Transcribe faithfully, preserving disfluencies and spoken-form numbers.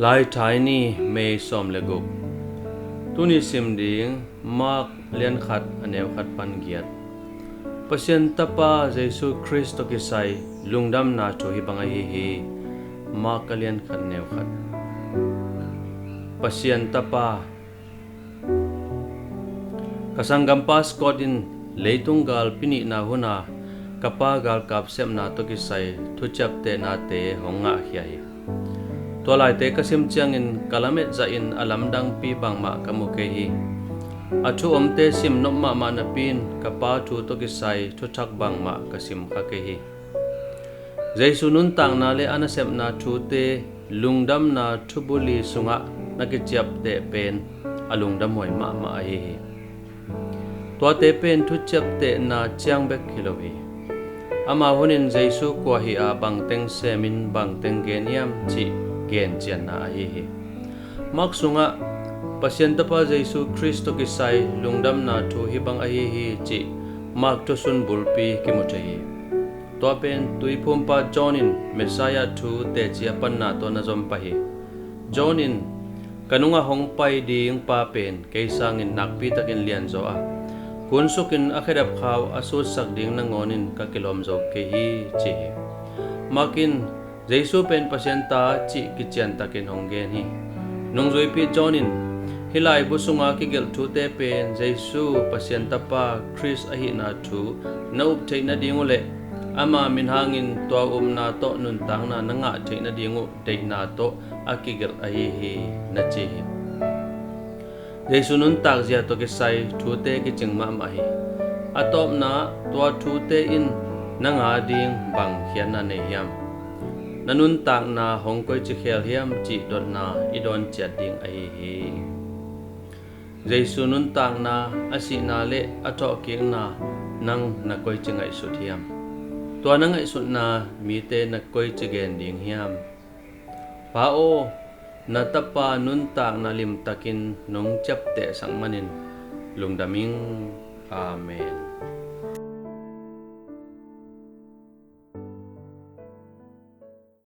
Laithai ni, May sawm le guk. Tuni sim ding Mark lian khat a neu khat pan giat. Pasian Tapa Jesu Khrist tawh kisai lungdamna thu hih bang ahi hi. Mark a lian khat neu khat. Pasian Tapa. Ka sanggampa Scott in leitung gal pinihna huna ka pa galkap sepna tawh kisai thuciaptehnate hong ngahkhia hi. Tua laite ka sim ciangin ka lamet zahin a lamdangpi bangmah ka mu kei hi. A thu omte sim nop mahmah napi in ka pa thu tawh kisai thuthak bangmah ka sim kha kei hi. Jesu nuntakna le a nasepna thute lungdamna thubuli sungah na kiciapteh pen a lungdamhuai mahmah ahi hi. Tuate pen thuciaptehna ciang bek hi lo hi. Ama hunin Jesu kua hi a, bangteng semin bangteng gen hiam cih gencianna ahi hi. Mark sungah Pasian Tapa Jesu Khrist tawh kisai lungdamna thu hih bang ahi hi cih Mark thusun bulpi kimu thei hi. Tua pen tuiphumpa John in Messiah thu teci a panna tawh na zom pah hi. John in, "Ka nungah hong pai ding pa pen kei sangin nakpitakin lianzaw a, kunsukin a khedap khau a sutsak ding nangawnin ka kilawm zo kei hi," ci hi. Mark in, "Jesu pen Pasian ta," cih kiciantakin hong gen hi. Nungzuipih John in, "Hih laibu sunga kigelh thute pen Jesu Pasian Tapa Khrist ahihna thu na up theih nading uh le ama min hangin tua upna tawh nuntakna na ngah theih nading uh deihna tawh a kigelh ahi hi," na ci hi. Jesu nuntak zia tawh kisai thute kicing mahmah hi. A tawpna, tua thute in nang a ding bang khiatna nei hiam? Na nuntakna hong koici khel hiam cih dotna i dawn ciat ding ahi hi. Jesu nuntakna, a sihna le a thawhkikna nang na koici ngaihsut hiam? Tua na ngaihsutna mite na koici gen ding hiam? Pa aw, na tapa nuntakna limtakin nong ciaptehsak manin lungdam ing. Amen.